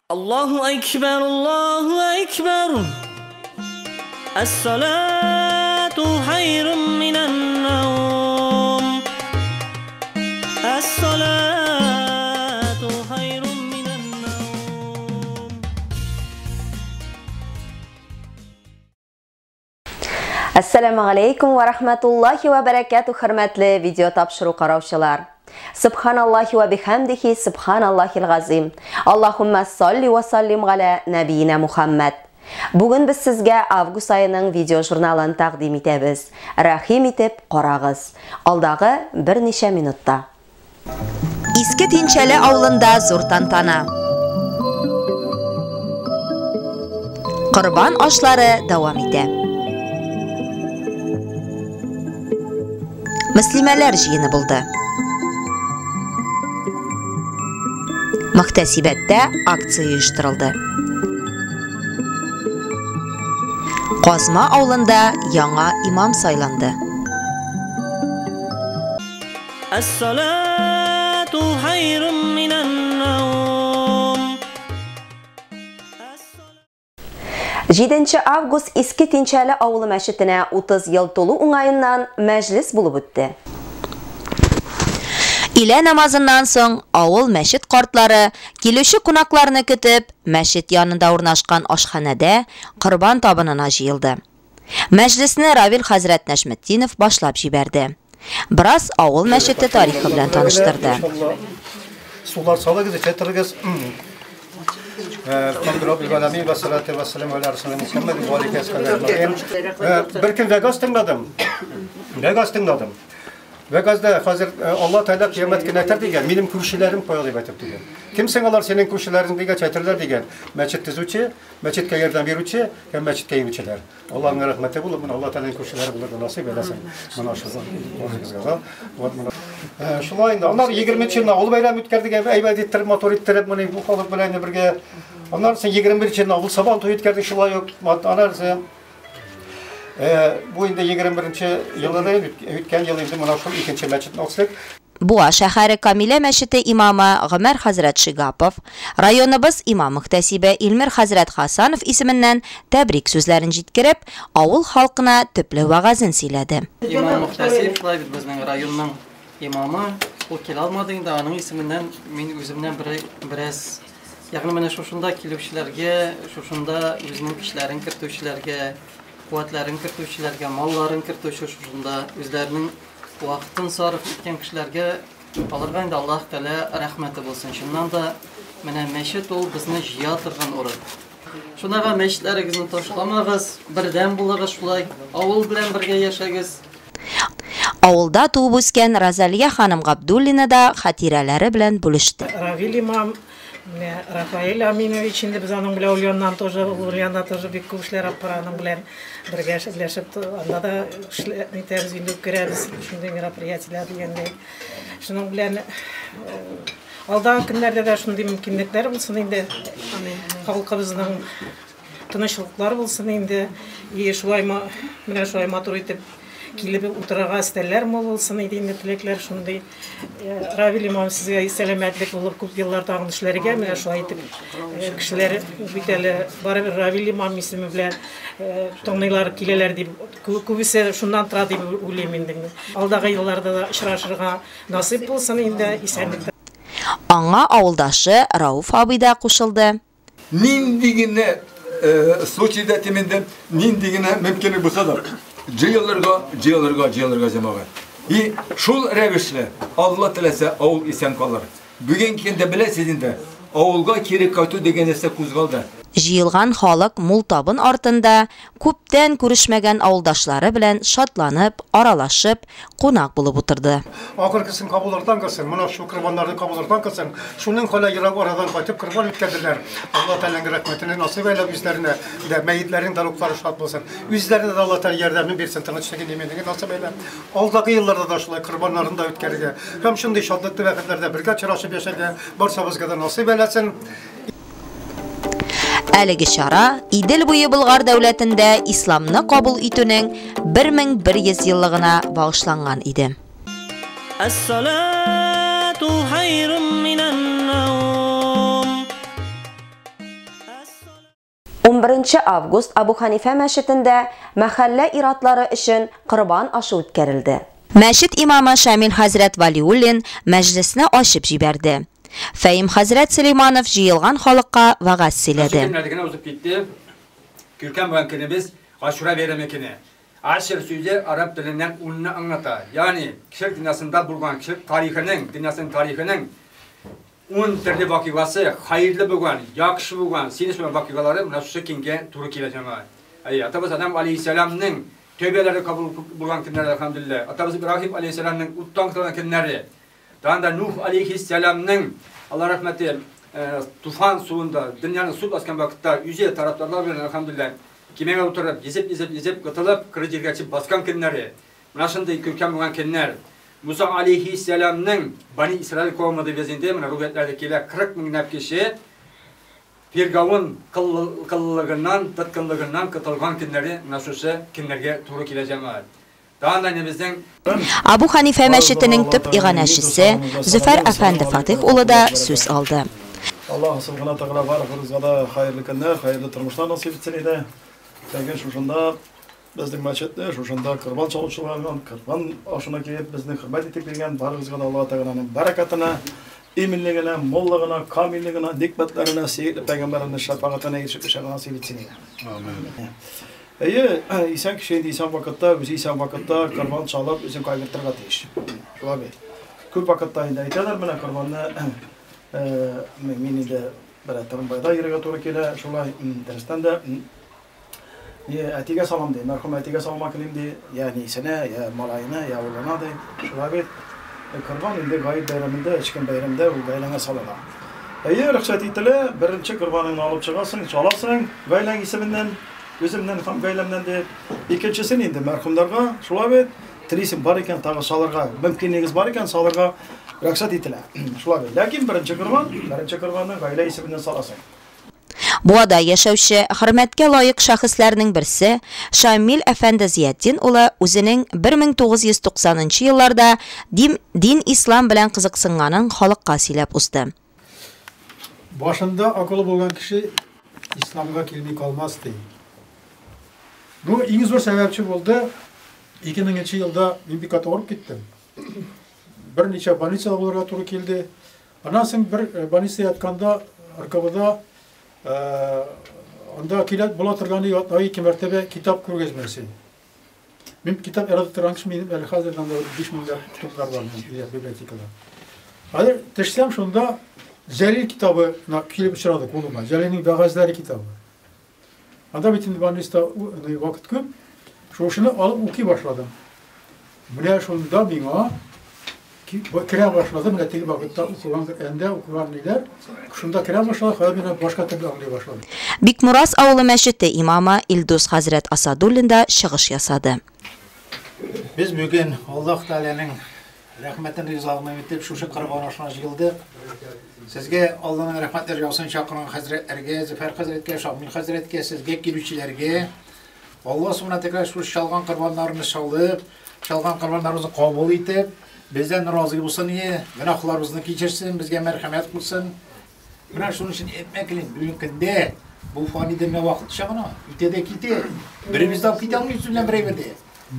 Allahu Ekber, Allahu Ekber. Es-salatu hayrun minen nevm. Es-salatu hayrun minen nevm. Әссәламу алейкум ва рахматуллахи ва баракату, хөрмәтле видео тапшыру караучылар. Субханаллахи ва бихамдихи, субханаллахил газим. Аллахумма салли ва саллим галя набиина Мухаммад. Бүген без сезгә август аеның видео журналын тәкъдим итәбез. Рәхим итеп карагыз. Алдагы берничә минутта. Иске Тинчәле авылында зур тантана. Корбан ашлары дәвам итә. Мөслимәләр җыены булды. Мөхтәсибәттә акция оештырылды. Казма авылында яңа имам сайланды. Әс-салату хайрун минән наум. 7 август Иске Тинчәле авылы мәчетенә 30 ел тулу уңаеннан мәҗлес булып үтте. Илә намазыннан соң авыл мәчет картлары килүче кунакларны көтеп, мәчет янында урнашкан ашханәдә корбан табынына җыелды. Мәҗлесне Равил хәзрәт Нәҗметдинов башлап җибәрде. Бераз авыл мәчете тарихы белән таныштырды. Сулар салыгыз, эчәтерегез. Бер көн вәгаз тыңладым. Вәгаз тыңладым. Вәгазда хәзер Алла Тәгалә кыямәт көне әйтер дигән, минем күршеләрем кая дип әйтеп дигән. Кемсең алар синең күршеләрең дигәч әйтерләр дигән. Мәчет төзүче, мәчеткә ярдәм бирүче һәм мәчеткә йөрүчеләр. Аллаһның рәхмәте булып, моны Алла Тәгаләнең күршеләре булырга насыйп әйләсен. Моны шул. Вот моны. Шулай инде. Аннары 20 елны авыл бәйрәме үткәрдек, әйбәт иттереп, матур иттереп, моны бу халык белән бергә. Аннары 21 елны авыл сабан туе үткәрдек шулай ук. Аннары бу инде 21 елда үткән ел инде менә шул икенче мәчетне ачтык. Буа шәһәре Камилә мәчете имамы Гомәр хәзрәт Шигапов, районыбыз имам мөхтәсибе Илмир хәзрәт Хасанов исеменнән тәбрик сүзләрен җиткереп, авыл халкына төпле вәгазен сөйләде. Имам мөхтәсиб шулай бит безнең районның имамы, ул килә алмады инде, аның исеменнән мин үземнән бераз, ягъни менә шушында килүчеләргә, шушында үзенең көчләрен кертүчеләргә, куәтләрен кертүчеләргә, малларын кертүче шушында үзләренең вакытын сарыф иткән кешеләргә аларга инде Аллаһ Тәгалә рәхмәте булсын. Чыннан да менә мәчет ул безне җыя торган урын. Шунага мәчетләрегезне ташламагыз, бердәм булыгыз шулай, авыл белән бергә яшәгез. Авылда туып үскән Розалия ханым Габдуллина да хатирәләре белән бүлеште. Равил имам, менә Рафаэль Аминович инде без аның белән Ульяннан тоже, Ульянда тоже бик күп эшләр алып бара, аның белән бергә эшләшеп, анда да нитәбез, инде үткәрәбез шундый мероприятиеләр дигәндәй. Шуның белән алдагы көннәрдә дә шундый мөмкинлекләр булсын инде. Халкыбызның тынычлыклар булсын инде. И шулай менә шулай матур итеп килеп утырырга өстәлләр мул булсын иде инде, теләкләр шундый. Равил имам, сезгә сәламәтлек булып күп еллар тагын эшләргә, менә шулай итеп кешеләр бит әле барыбер Равил имам исеме белән тыңлыйлар, киләләр дип, күбесе шуннан тора дип уйлыйм инде. Алдагы елларда да очрашырга насыйп булсын инде, исәнлектә. Аңа авылдашы Рауф абый да кушылды. Нинди генә случайда тимендә, нинди генә мөмкинлек булса да, җыелырга, җыелырга, җыелырга җәмәгать. И шул рәвешле Алла теләсә авыл исән калыр. Бүген көндә беләсез инде, авылга кире кайту дигән нәрсә кузгалды. Җыелган халык мул табын артында күптән күрешмәгән авылдашлары белән шатланып, аралашып, кунак булып утырды. Ахыргысын кабуллардан кылсын, менә шу корбаннарны кабуллардан кылсын. Шуның хәле ерак арадан кайтып корбан үткәрделәр. Алла Тәгаләнең рәхмәтен насыйп әйләп үзләренә, дә мәетләренең дә рухлары шат булсын. Үзләренә дә Алла Тәгалә ярдәмен бирсен, тынычлыгын, иминлеген насыйп әйләп. Алдагы елларда да шулай корбаннарын да үткәрергә һәм шундый шатлыклы вакытларда бергә очрашып яшәргә барчабызга да насыйп әйләсен. Әлеге чара Идел буе Болгар дәүләтендә исламны кабул итүнең 1100 еллыгына багышланган иде. Әс-салату хайрун минән наум. 11 август Абу Ханифә мәчетендә мәхәллә иратлары өчен корбан ашы үткәрелде. Мәчет имамы Шамил хәзрәт Валиуллин мәҗлесне ачып җибәрде. Фәим хәзрәт Сөләйманов җыелган халыкка вәгазь сөйләде. Көннәр генә узып китте. Күркәм булган көнебез Ашура бәйрәме көне. Ашыр сүзе араб теленнән унны аңлата. Ягъни кешелек дөньясында булган кешелек тарихының, дөньясының тарихының ун төрле вакыйгасы, хәерле булган, яхшы булган, синес булган вакыйгалары менә шушы көнгә туры килә җәмәгать. Әйе, атабыз Адам алейһиссәламның тәүбәләре кабул булган көннәре, әлхәмдүлилләһ. Атабыз Ибраһим алейһиссәламның уттан котылган көннәре. Тагын да Нух алейһиссәламның, Алла рәхмәте, туфан суында, дөньяны су баскан вакытта үзе тарафдарлар белән, әлхәмдүлилләһ, кимәгә утырып, йөзеп, йөзеп, йөзеп, котылып, коры җиргә төшеп баскан көннәре. Менә шундый күркәм булган көннәр. Муса алейһиссәламның Бани Исраил кавымы дип инде, менә риваятләрдә килә, 40 меңләп кеше Фиргавын кыллыгыннан, тоткынлыгыннан котылган көннәре менә шушы көннәргә туры килә җәмәгать. Тагын да безнең Абу Ханифә мәчетенең төп иганәчесе Зөфәр әфәнде Фатих улы да сүз алды. Аллаһ субхана тәгалә барыбызга да хәерле көннәр, хәерле тормышлар насыйп итсен иде. Ләкин шушында безнең мәчетне, шушында корбан чалучыларның корбан ашына килеп безне хөрмәт итеп килгән барыгызга да Аллаһ Тәгаләнең бәрәкәтенә, иминлегенә, муллыгына, камиллегенә, никмәтләренә, сөекле пәйгамбәренең шәфәгатенә ирешеп яшәргә насыйп итсен иде. Амин. Әйе, исән кеше инде исән вакытта, үзе исән вакытта корбан чалып, үзен кайгыртырга тиеш. Шулай бит. Күп вакытта инде әйтәләр, менә корбанны мин инде бер Торымбайда йөрергә туры килә, шулай дөрестән дә әтигә салам ди, мәрхүм әтигә салма килим ди, я нисенә, я малаена, я улына ди. Шулай бит. Корбан инде гает бәйрәмендә, эчкен бәйрәмдә ул гаиләңә салына. Әйе, рөхсәт ителә, беренче корбаныңны алып чыгасың, чаласың гаиләң исеменнән, үземнән һәм гаиләмнән дип. Икенчесен инде мәрхүмнәргә, шулай бит, телисең бар икән, тагы салырга, мөмкинлегегез бар икән, салырга рөхсәт ителә. Шулай бит. Ләкин беренче корбан, беренче корбанны гаилә исеменнән саласың. Буада яшәүче хөрмәткә лаек шәхесләрнең берсе Шамил әфәнде Зиятдин улы үзенең 1990 елларда дин ислам белән кызыксынганын халыкка сөйләп узды. Башында акылы булган кеше исламга килми калмас ди. Ну, иң зур сәбәпче булды. 2000 елда мин бик каты авырып киттем. Берничә больницада булырга туры килде. Аннан соң бер больницада ятканда РКВда анда килә була торган атна ике мәртәбә китап күргәзмәсе. Мин китап ярата торган кеше, минем әле хәзер анда 5000 китаплар бар минем библиотекада. Хәзер төшсәм шунда Җәлил китабы килеп очрады кулыма. Җәлилнең вәгазьләре китабы. Анда бит инде больницада вакыт күп. Шушыны алып укый башладым. Менә шунда миңа керә башлады, менә теге вакытта укыган Коръәндә укыган ниләр, шунда керә башлады, хәзер менә башка төрле аңлый башладым. Бикмурас авылы мәчете имамы Илдус хәзрәт Асадуллин да чыгыш ясады. Без бүген Аллаһ Тәгаләнең рәхмәтен, ризалыгын итеп шушы корбан ашына җыелдык. Сезгә Аллаһның рәхмәтләре яусын, чакырган хәзрәтләргә, Зөфәр хәзрәткә, Шамил хәзрәткә, сезгә килүчеләргә. Аллаһ субхана тәгалә шушы чалган корбаннарны чалып, чалган корбаннарыбызны кабул итеп, бездән разый булсын, гөнаһларыбызны кичерсен, безгә мәрхәмәт кылсын. Менә шуның өчен әйтмәк телим, бүгенге көндә бу фани дөнья вакытча гына, үтә дә китә. Беребез дә китә алмыйбыз белән бер әйбердә.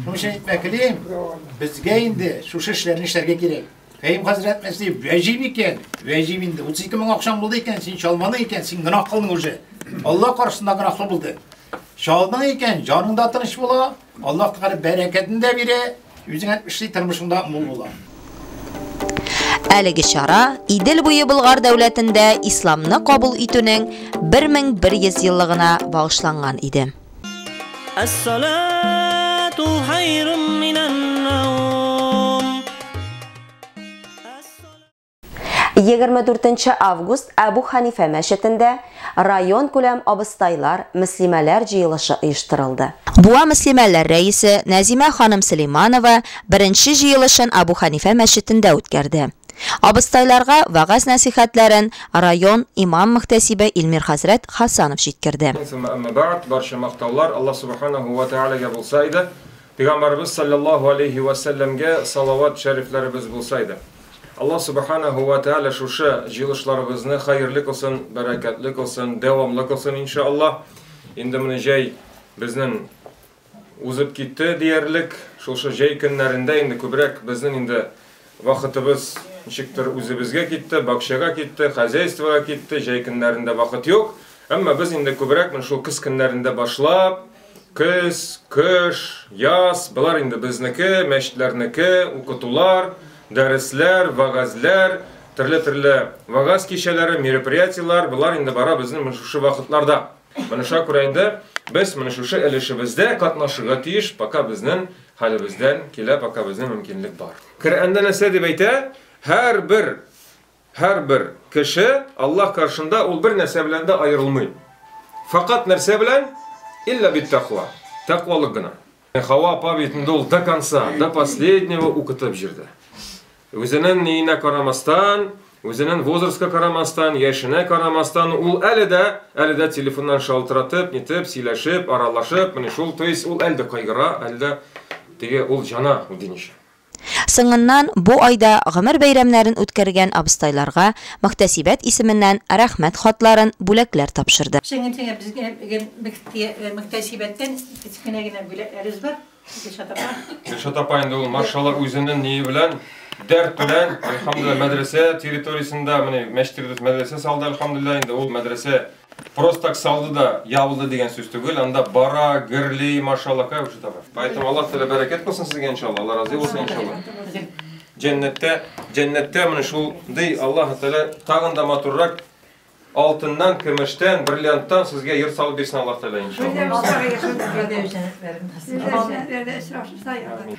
Шуның өчен әйтмәк телим, безгә инде шушы эшләрне эшләргә кирәк. Фәһим хәзрәт мәсьәле вәҗиб икән, вәҗиб инде. 32 мең акчаң булды икән, син чалмадың икән, син гөнаһ кылдың уже. Алла каршысында гөнаһлы булды. Чалдың икән, җаның да тыныч була, Аллаһ Тәгалә бәрәкәтен дә бирә, үзең әйтмешли тормышыңда мул була. Әлеге чара Идел буе Болгар дәүләтендә исламны кабул итүнең 1100 еллыгына багышланган иде. Әс-салату хайрун минән-наум. 24 август Әбу Ханифә мәчетендә район күләм абыстайлар, мөслимәләр җыелышы оештырылды. Буа мөслимәләр рәисе Нәзимә ханым Сөләйманова беренче җыелышын Әбу Ханифә мәчетендә үткәрде. Абыстайларга вәгазь нәсихәтләрен район имам мөхтәсибе Илмир хәзрәт Хасанов җиткерде. Әмма бәгъд, барча мактаулар Аллаһ субханаһу ва таалагә булса иде. Пәйгамбәребез саллаллаһу алейхи ва сәлләмгә салават шәрифләребез булса иде. Аллаһ субханаһу ва тааля шушы җыелышларыбызны хәерле кылсын, бәрәкәтле кылсын, дәвамлы кылсын иншаллаһ. Инде менә җәй безнең узып китте диярлек. Шушы җәй көннәрендә инде күбрәк безнең инде вакытыбыз ничектер үзебезгә китте, бакчага китте, хозяйствога китте, җәй көннәрендә вакыт юк. Әмма без инде күбрәк менә шул көз көннәрендә башлап, көз, кыш, яз, болар инде безнеке, мәчетләрнеке, укытулар, дәресләр, вәгазьләр, төрле-төрле вәгазь кичәләре, мероприятиеләр, болар инде бара безнең менә шушы вакытларда. Менә шуңа күрә инде без менә шушы өлешебездә катнашырга тиеш, пока безнең хәлебездән килә, пока безнең мөмкинлек бар. Коръәндә нәрсә дип әйтә? Һәрбер һәрбер кеше Аллаһ каршында ул бер нәрсә белән дә аерылмый. Факат нәрсә белән? Илля бит тәкъва. Тәкъвалык гына. Хава апа бит инде ул до конца, до последнего укытып җирде. Үзенең ниенә карамастан, үзенең возрастка карамастан, яшенә карамастан, ул әле дә, әле дә телефоннан шалтыратып, нитеп, сөйләшеп, аралашып, менә шул, то есть ул әле дә кайгыра, әле дә теге ул җана ул дин өчен. Соңыннан бу айда гомер бәйрәмнәрен үткәргән абыстайларга мөхтәсибәт исеменнән рәхмәт хатларын, бүләкләр тапшырды. Шуның безгә мөхтәсибәттән кечкенә генә бүләкләребез бар. Гөлшат апа. Гөлшат апа инде ул машалла үзенең ние белән, дәрт белән, әлхәмдүлилләһ, мәдрәсә территориясендә, менә мәчет территориясендә мәдрәсә салды, әлхәмдүлилләһ, инде ул мәдрәсә просто так салды да ябылды дигән сүз түгел, анда бара, гөрли, машалла, кая Гөлшат апа. Поэтому Аллаһ Тәгалә бәрәкәт кылсын сезгә, иншалла, Алла разый булсын, иншалла. Җәннәттә, җәннәттә менә шул ди Аллаһ Тәгалә тагын да матуррак алтыннан, көмештән, бриллианттан сезгә йорт салып бирсен Аллаһ Тәгалә, иншалла.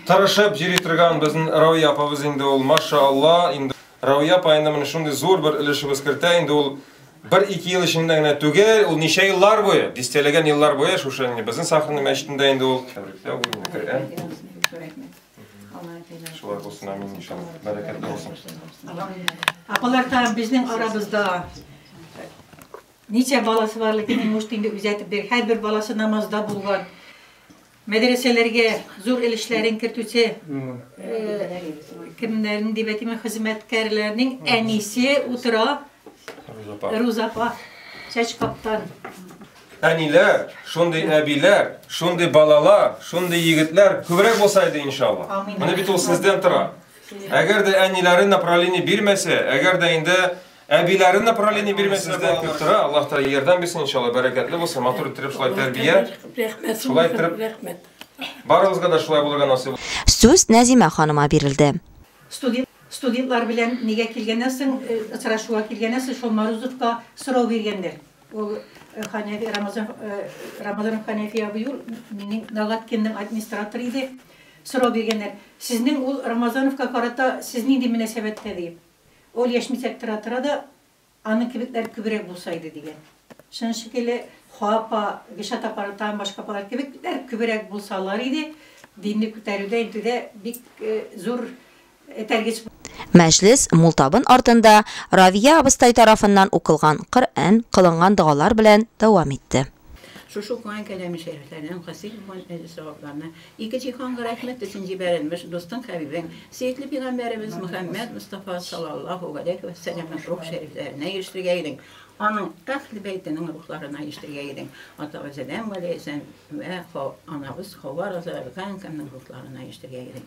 Тырышып йөри торган безнең Равия апабыз инде ул, машалла, инде Равия апа инде менә шундый зур бер өлешебез кертә, инде ул бер-ике ел эчендә генә түгел, ул ничә еллар буе, дистәләгән еллар буе шушы инде безнең Сахарный мәчетендә инде ул. Тәбрикләү бу инде Коръән. Шулай булсын, амин, иншалла. Бәрәкәтле булсын. Апалар тагын безнең арабызда ничә баласы барлыгын может инде үзе әйтеп бирер. Һәрбер баласы намазда булган. Мәдрәсәләргә зур өлешләрен кертүче кемнәрнең дип әйтим, хезмәткәрләрнең әнисе утыра. Руза апа. Чәчкаптан. Әниләр, шундый әбиләр, шундый балалар, шундый егетләр күбрәк булса иде, иншалла. Менә бит ул сездән тора. Әгәр дә әниләре направление бирмәсә, әгәр дә инде әбиләре направление бирмәсә, сездән күп тора. Аллаһ Тәгалә ярдәм бирсен, иншалла, бәрәкәтле булсын, матур иттереп шулай тәрбия. Шулай иттереп, барыгызга да шулай булырга насыйп. Сүз Нәзимә ханыма бирелде. Студент, студентлар белән нигә килгәннән соң, очрашуга килгәннән соң, шул Морозовка сорау биргәннәр. Ул Ханәфи Рамазан Рамазанов Ханәфи абый ул минем Нагаткинның администраторы иде. Сорау биргәннәр. Сезнең ул Рамазановка карата сез нинди мөнәсәбәттә диеп. Ул яшьмисәк тора-тора да, аның кебекләр күбрәк булса иде дигән. Шуның шикелле Хафа апа, Гөлшат апа, тагын башка апалар кебекләр күбрәк булсалар иде, динне күтәрүдә, интүдә бик зур этәргеч. Мәҗлес мул табын артында Равия абыстай тарафыннан укылган Коръән, кылынган догалар белән дәвам итте. Шушы укыган кәлами шәрифләрдән хасил булган әҗер-савапларны ике җиһанга рәхмәт өчен җибәрелмеш дустың, хәбибең, сөекле пигамбәребез Мөхәммәд Мостафа саллаллаһу галәйһи вә сәлләмнең рух шәрифләренә ирештерергә идең, аның әһле бәйтенең рухларына ирештерергә идең, атабыз Адәм галәйһиссәлам вә анабыз Хава разыяллаһу рухларына ирештерергә идең.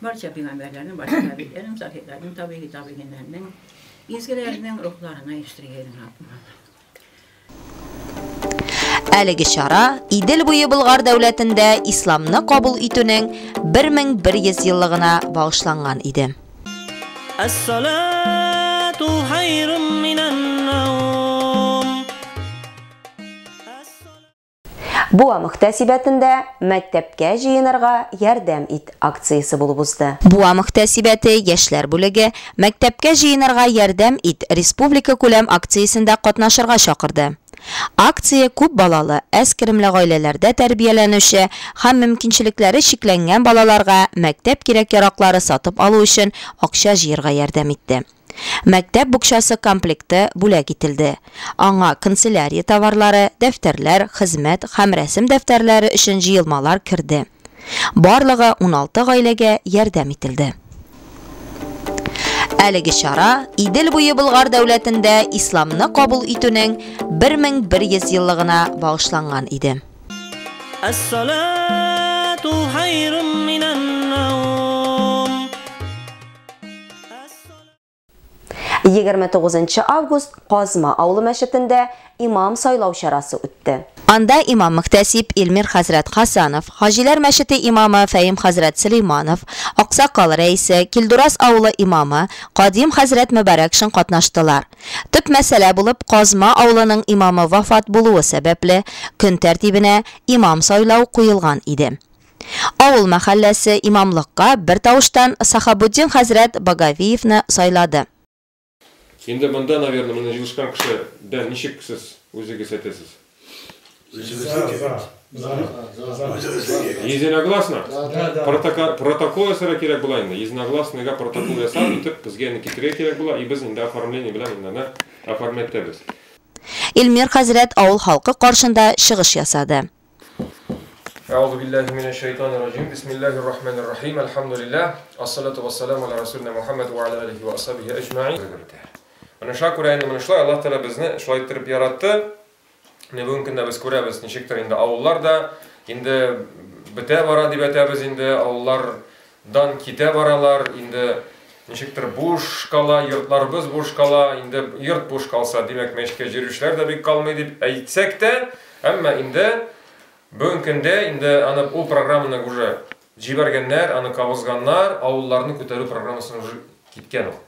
Барча пигамбәрләрнең, барча нәбиләрнең, заһидләрнең, табигый табигиннәрнең, изгеләрнең рухларына ирештерергә идең, Раббым. Әлеге чара Идел буе Болгар дәүләтендә исламны кабул итүнең 1100 еллыгына багышланган иде. Әс-салату хайрун минән-наум. Буа мөхтәсибәтендә Мәктәпкә җыенырга ярдәм ит акциясе булып узды. Буа мөхтәсибәте яшьләр бүлеге Мәктәпкә җыенырга ярдәм ит республикакүләм акциясендә катнашырга чакырды. Акция күп балалы, әз керемле гаиләләрдә тәрбияләнүче һәм мөмкинчелекләре чикләнгән балаларга мәктәп кирәк-яраклары сатып алу өчен акча җыерга ярдәм итте. Мәктәп букчасы комплекты бүләк ителде. Аңа канцелярия товарлары, дәфтәрләр, хезмәт һәм рәсем дәфтәрләре өчен җыелмалар керде. Барлыгы 16 гаиләгә ярдәм ителде. Әлеге чара Идел буе Болгар дәүләтендә исламны кабул итүнең 1100 еллыгына багышланган иде. Әс-салату хайрун минән-наум. 29 август Казма авылы мәчетендә имам сайлау чарасы үтте. Анда имам-мөхтәсиб Илмир хәзрәт Хасанов, Хаҗиләр мәчете имамы Фәим хәзрәт Сөләйманов, Аксакал рәисе, Килдураз авылы имамы Кадим хәзрәт Мөбарәкшин катнаштылар. Төп мәсьәлә булып Казма авылының имамы вафат булуы сәбәпле, көн тәртибенә имам сайлау куелган иде. Авыл мәхәлләсе имамлыкка бертавыштан Сахабутдин хәзрәт Багавиевны сайлады. Инде монда, наверное, моны җыелышкан кеше дә ничек сез үзегез әйтәсез? Единогласно? Протокол ясарга кирәк була инде. Единогласныйга протокол ясап, итеп безгә инде китерергә кирәк була, и без инде оформление белән инде аны оформлять итәбез. Илмир хәзрәт авыл халкы каршында чыгыш ясады. Әгъузу биллаһи минәш шайтанир раҗим. Бисмиллаһир рахманир рахим. Әлхәмдүлиллаһ. Ассалату вассаламу аля расулина Мухаммад ва аля алихи ва асхабихи әҗмәгыйн. Менә шуңа күрә инде менә шулай Аллаһ Тәгалә безне шулай иттереп яратты. Менә бүгенге көндә без күрәбез, ничектер инде авыллар да инде бетә бара дип әйтәбез инде, авыллардан китә баралар, инде ничектер буш кала, йортларыбыз буш кала, инде йорт буш калса, димәк, мәчеткә йөрүчеләр дә бик калмый дип әйтсәк тә, әмма инде бүгенге көндә инде аны ул программаны уже җибәргәннәр, аны кабызганнар, авылларны күтәрү программасын уже киткән ул.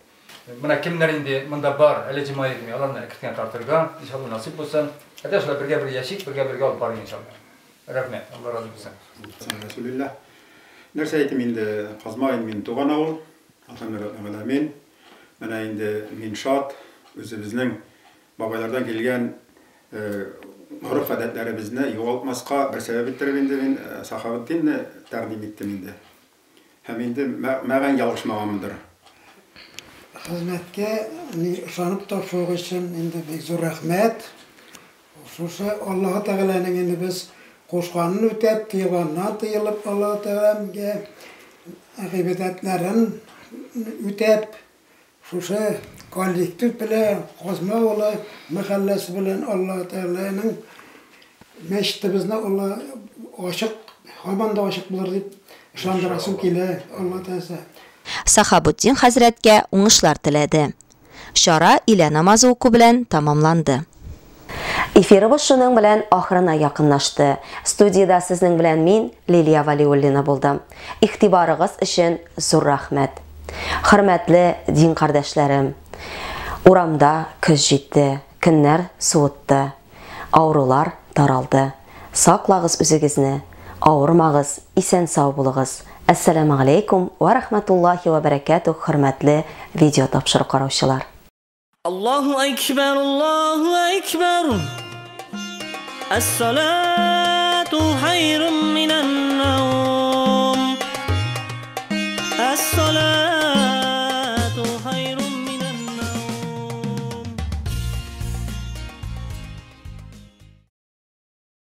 Менә кемнәр инде монда бар, әле җомга йөрми, аларны әкрен генә тартырга, иншалла, насыйп булсын. Әйдә шулай бергә-бергә яшик, бергә-бергә алып барыйк, иншалла. Рәхмәт, Алла разый булсын. Рәсүлилләһ. Нәрсә әйтим инде, Казма инде минем туган авыл, әлхәмдүлилләһ. Менә инде мин шат, үзебезнең бабайлардан килгән гореф-гадәтләребезне югалтмаска бер сәбәп иттереп инде мин Сахабетдинне тәкъдим иттем инде. Һәм инде мәгән ялгышмаганмындыр. Хезмәткә ни ышанып тапшыруыгыз өчен инде бик зур рәхмәт. Шушы Аллаһы Тәгаләнең инде без кушканын үтәп, тыелганнан тыелып, Аллаһы Тәгаләгә гыйбадәтләрен үтәп, шушы коллектив белән, Казма авылы мәхәлләсе белән Аллаһы Тәгаләнең мәчетебезне Алла ачык, һаман да ачык булыр дип ышандырасым килә, Алла теләсә. Сахабутдин хәзрәткә уңышлар теләде. Чара илә намазы уку белән тәмамланды. Эфирыбыз шуның белән ахырына якынлашты. Студиядә сезнең белән мин, Лилия Валиуллина булдым. Игътибарыгыз өчен зур рәхмәт. Хөрмәтле дин кардәшләрем, урамда көз җитте, көннәр суытты, авырулар таралды. Саклагыз үзегезне, авырмагыз, исән-сау булыгыз. Әссәламегаләйкүм вә рахматуллаһи вә бәрәкәтүһ, хөрмәтле видео тапшыру караучылар. Аллаһу әкбәр, Аллаһу әкбәр. Әс-салату хайрун минән